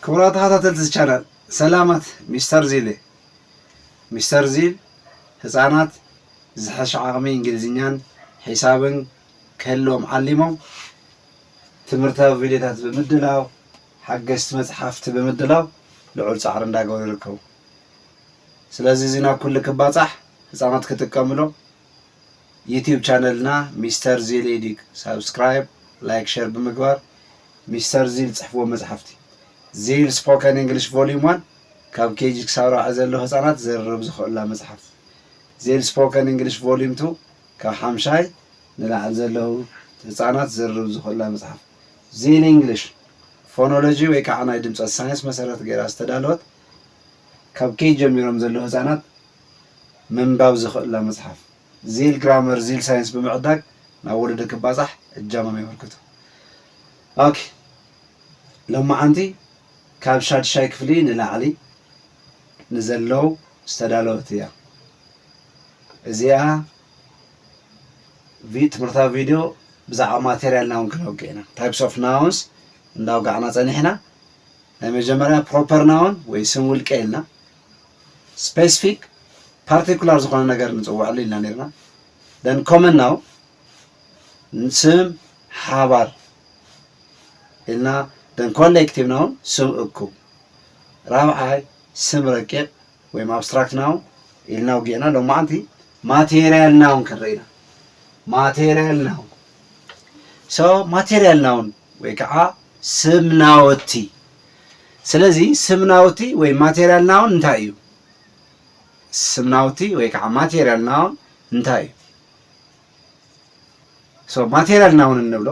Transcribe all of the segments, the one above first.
ክቡራት ተኸታተልቲ እዚ ቻናል፣ ሰላማት፣ ሚስተር ዚል እየ። ሚስተር ዚል ህፃናት ዝሐሸ ዓቕሚ እንግሊዝኛን ሒሳብን ክህልዎም ዓሊሞም ትምህርታዊ ቪድዮታት ብምድላው፣ ሓገዝቲ መፅሓፍቲ ብምድላው ልዑል ፃዕሪ እንዳገበሩ ይርከቡ። ስለዚ እዚ ናብ ኩሉ ክባፃሕ ህፃናት ክጥቀምሎም ዩቲዩብ ቻነልና ሚስተር ዚል ኤዲክ ሳብስክራይብ፣ ላይክ፣ ሸር ብምግባር ሚስተር ዚል ዝፅሕፍዎ መፅሓፍቲ ዚል ስፖከን እንግሊሽ ቮሊዩም ዋን ካብ ኬጂ ክሳብ ራብዓይ ዘለዉ ህፃናት ዘርርብ ዝኽእሉላ መፅሓፍ፣ ዚል ስፖከን እንግሊሽ ቮሊዩም ቱ ካብ ሓምሻይ ንላዕሊ ዘለዉ ህፃናት ዘርርብ ዝኽእሉላ መፅሓፍ፣ ዚል እንግሊሽ ፎኖሎጂ ወይ ከዓ ናይ ድምፀት ሳይንስ መሰረት ገይራ ዝተዳለወት ካብ ኬጂ ጀሚሮም ዘለዉ ህፃናት ምንባብ ዝኽእሉላ መፅሓፍ፣ ዚል ግራመር፣ ዚል ሳይንስ ብምዕዳግ ናብ ወለዶ ክባፃሕ እጃሞም የበርክቱ። ኦኬ፣ ሎማዓንቲ ካብ ሻድሻይ ክፍሊ ንላዕሊ ንዘለዉ ዝተዳለወት እያ። እዚኣ ቪ-፣ ትምህርታዊ ቪድዮ ብዛዕባ ማቴርያል ናውን ክነውግዕ ኢና። ታይፕስ ኦፍ ናውንስ እንዳውጋዕና ፀኒሕና። ናይ መጀመርያ ፕሮፐር ናውን ወይ ስም ውልቀ ኢልና፣ ስፔሲፊክ ፓርቲኩላር ዝኾነ ነገር ንፅውዐሉ ኢልና ነርና። ደን ኮመን ናውን ስም ሓባር ኢልና፣ ደን ኮሌክቲቭ ናውን ስም እኩብ፣ ራብዓይ ስም ረቂቕ ወይም ኣብስትራክት ናውን ኢልና ውጊዕና። ሎማዓንቲ ማቴርያል ናውን ክንርኢ ኢና። ማቴርያል ናውን። ሶ ማቴርያል ናውን ወይ ከዓ ስም ናውቲ። ስለዚ ስም ናውቲ ወይ ማቴርያል ናውን እንታይ እዩ? ስም ናውቲ ወይ ከዓ ማቴርያል ናውን እንታይ እዩ? ሶ ማቴርያል ናውን እንብሎ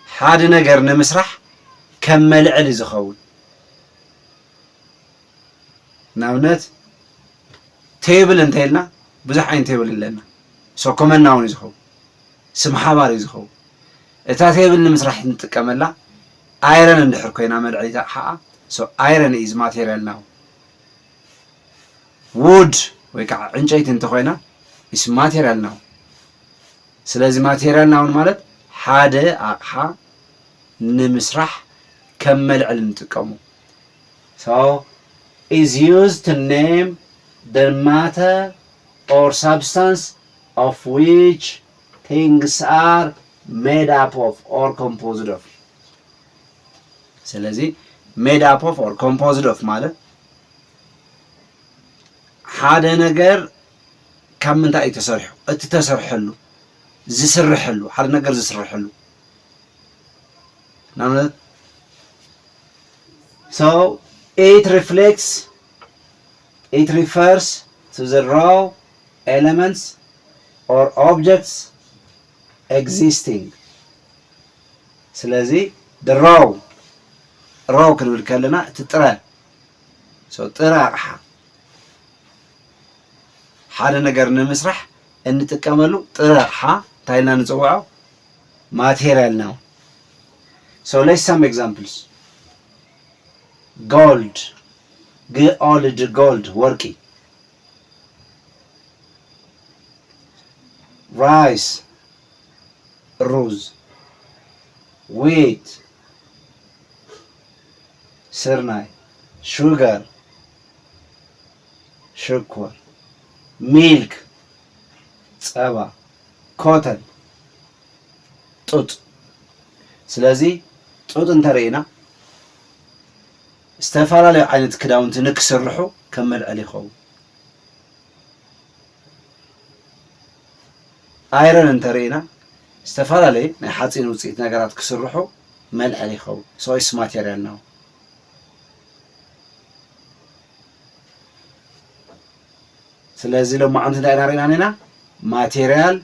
ሓደ ነገር ንምስራሕ ከም መልዕሊ ዝኸውን። ንኣብነት ቴብል እንተኢልና ብዙሕ ዓይነት ቴብል ኣለና። ሶ ኮመን ናውን እዩ ዝኸውን፣ ስም ሓባር እዩ ዝኸውን። እታ ቴብል ንምስራሕ እንጥቀመላ ኣይረን እንድሕር ኮይና መልዕሊት ኣቕሓኣ፣ ሶ ኣይረን ኢዝ ማቴርያል ናውን። ውድ ወይ ከዓ ዕንጨይቲ እንተኾይና ኢስ ማቴርያል ናውን። ስለዚ ማቴርያል ናውን ማለት ሓደ ኣቕሓ ንምስራሕ ከም መልዕሊ ንጥቀሙ። So is used to name the matter or substance of which things are made up of or composed of። ስለዚ made up of or composed of ማለት ሓደ ነገር ካብ ምንታይ እዩ ተሰሪሑ? እቲ ተሰርሐሉ፣ ዝስርሐሉ፣ ሓደ ነገር ዝስርሐሉ። ንኣብነት so it reflects, it refers to the raw elements or objects existing። ስለዚ the raw፣ raw ክንብል ከለና እቲ ጥረ፣ so ጥረ ኣቕሓ፣ ሓደ ነገር ንምስራሕ እንጥቀመሉ ጥረ ኣቕሓ እንታይ ኢልና ንፅውዖ? ማቴርያል ናውን። So let's some examples. Gold፣ G O L D፣ gold፣ ወርቂ። Rice፣ ሩዝ። Wheat፣ ስርናይ። Sugar፣ ሽኮር። Milk፣ ፀባ። Cotton፣ ጡጥ። ስለዚ ጡጥ እንተርኢና ዝተፈላለዩ ዓይነት ክዳውንቲ ንክስርሑ ከም መልዕሊ ይኸውን። ኣይረን እንተርኢና ዝተፈላለዩ ናይ ሓፂን ውፅኢት ነገራት ክስርሑ መልዕሊ ይኸውን። So it's ማቴርያል ናውን። ስለዚ ሎማዓንቲ እንታይ ኢና ርኢና ኔና? ማቴርያል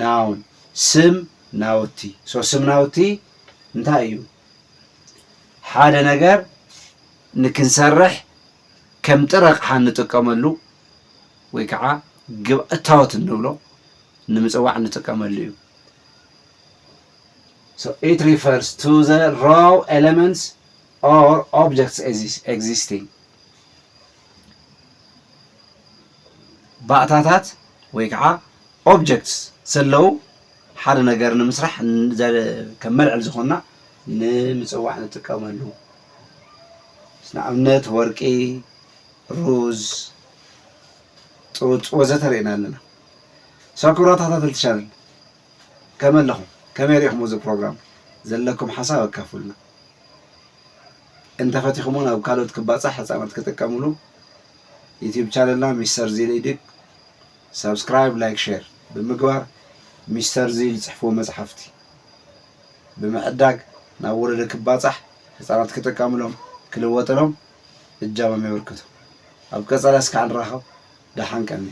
ናውን፣ ስም ናውቲ። So ስም ናውቲ እንታይ እዩ? ሓደ ነገር ንክንሰርሕ ከም ጥረ ኣቕሓ እንጥቀመሉ ወይ ከዓ ግብ-፣ እታወት እንብሎ ንምፅዋዕ እንጥቀመሉ እዩ። So it refers to the raw elements or objects exis-, existing. ባእታታት ወይ ከዓ ኦብጀክትስ ዘለዉ ሓደ ነገር ንምስራሕ ን-፣ ዘ-፣ ከም መልዕል ዝኾንና ንምፅዋዕ ንጥቀመሉ። ንኣብነት ወርቂ፣ ሩዝ፣ ጡጥ ወዘተ ርኢና ኣለና። ሰው ክቡራት ተኸታተልቲ ቻነል ከመይ ኣለኹም? ከመይ ሪኢኹም እዚ ፕሮግራም? ዘለኩም ሓሳብ ኣካፍሉና። እንተፈቲኹሞ ናብ ካልኦት ክባፃሕ ህፃናት ክጥቀምሉ ዩቲዩብ ቻነልና ሚስተር ዚል ኢዲክ ሳብስክራይብ፣ ላይክ፣ ሼር ብምግባር ሚስተር ዚል ዝፅሕፍዎ መፅሓፍቲ ብምዕዳግ ናብ ወለዶ ክባፃሕ ህፃናት ክጥቀምሎም ክልወጥሎም እጃሞም የበርክቱ። ኣብ ቀፃሊ እስካዕ ንራኸብ። ደሓን ቀኒ።